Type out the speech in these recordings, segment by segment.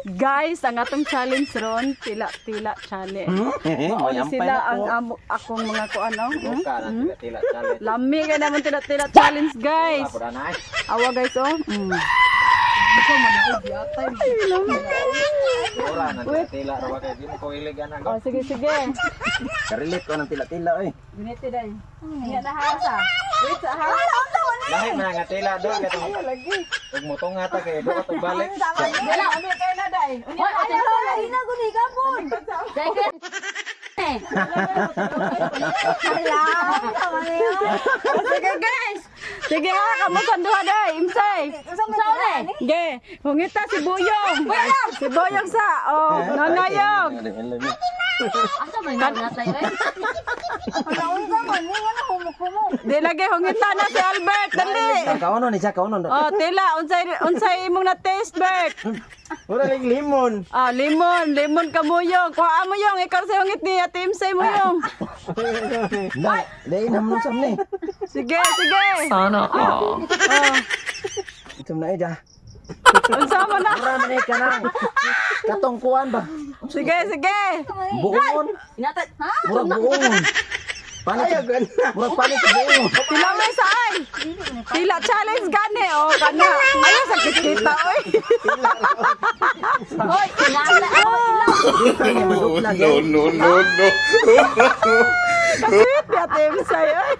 Guys, ang atong challenge ron, tila-tila challenge. Mao ni Mayampay sila na ang po. amo, akong mga kuano. Buka na tila-tila challenge. Lami kay naman tila-tila challenge, guys. Wala na ay. Awa guys, oh. Ora na tila-tila rawa kay di mo ko ilig ana. Oh, sige, sige. Karelate ko ng tila-tila eh. Guniti day. Iya na ha sa. Wait sa ha. Lahi man nga tila do katong Lagi. ug motunga ta kay do ka balik. Dala, ami kay na day. Unya Hoy, ate na hina ko ni gapon. Oh, sige guys. Sige ha, kamo sa duha day, imsay. Ge, hungita si Buyong. Si Buyong sa, oh, nanayog. Asa man nga natay oy? Di lagi hungita na si Albert, dali. Kauno ni siya, kauno. Oh, tila, unsay unsay imong na taste, Bert? Wala lang limon. Ah, limon, limon ka mo yung. Kuha mo yung, ikaw sa hungit ni Ate Imsay mo yung. Na, dai nam sam ni. Sige, sige. Sana all. Oh, Itom na eh, ja. unsa mo na? Mura man eh kanang. Katong kuan ba? Sige, sige. Buongon. Inatay. Ha? Murag buongon. Panit. Murag panit sa buongon. Tila may saan? Tila challenge gani oh kana. Ayaw sakit kita oy. Hoy, inatay. Oy, ilaw. No, no, no, no. Kasweet ni Ate Imsay oy.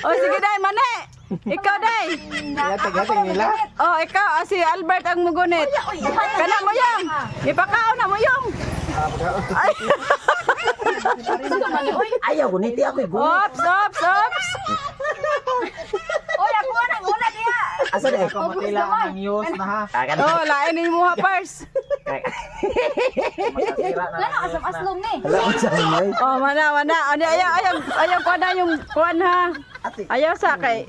Oh, sige day mane. Ikaw day. Yatag nila. Oh, ikaw ah, si Albert ang mugunit. Kana mo yung. Ipakaon na mo yung. Ayaw guniti ako gunit. Ops, ops, ops. Oy, ako na una diha. Asa di? Ako matila ang yos na ha. Oh, lain ni mo ha pars. Makasira na. Ano asam aslom ni? Hala unsa ni? Oh, mana mana. Ano ayaw ayaw ayaw kuan na yung kuan ha. Ayaw sa kay.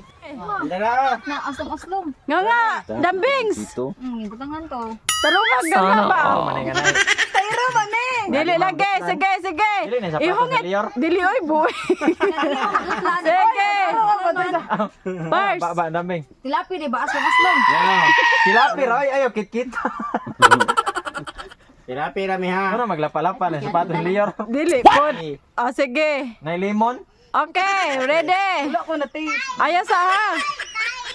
Dala. Na asam aslom. Nga nga, dambings. Dito. Butangan to. Tarumag nga Sana ba? all. Tayro ba ni? Dili lagi, sige, sige. Dili na, sapatos Ihungit. sa liyor. Dili oy buwi. Sige. Pars. Ba ba daming. Tilapi di ba asam aslom? Yan. Tilapi roy ayo kit-kit. Tilapi rami ha. Ano maglapalapa na sapatos ni Lior. Dili pod. Oh, sige. Nay limon. Okay, ready. Wala ko na taste. Ayaw sa ha.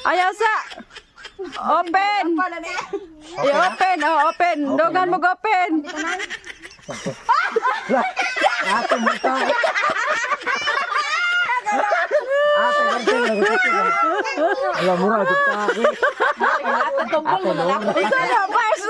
Ayaw sa. Open. I-open, oh, open. Dogan mo open. Ate mo ta. Ate ganti. Ala mura jud ta. Tumpol mo na. Isa na, pars.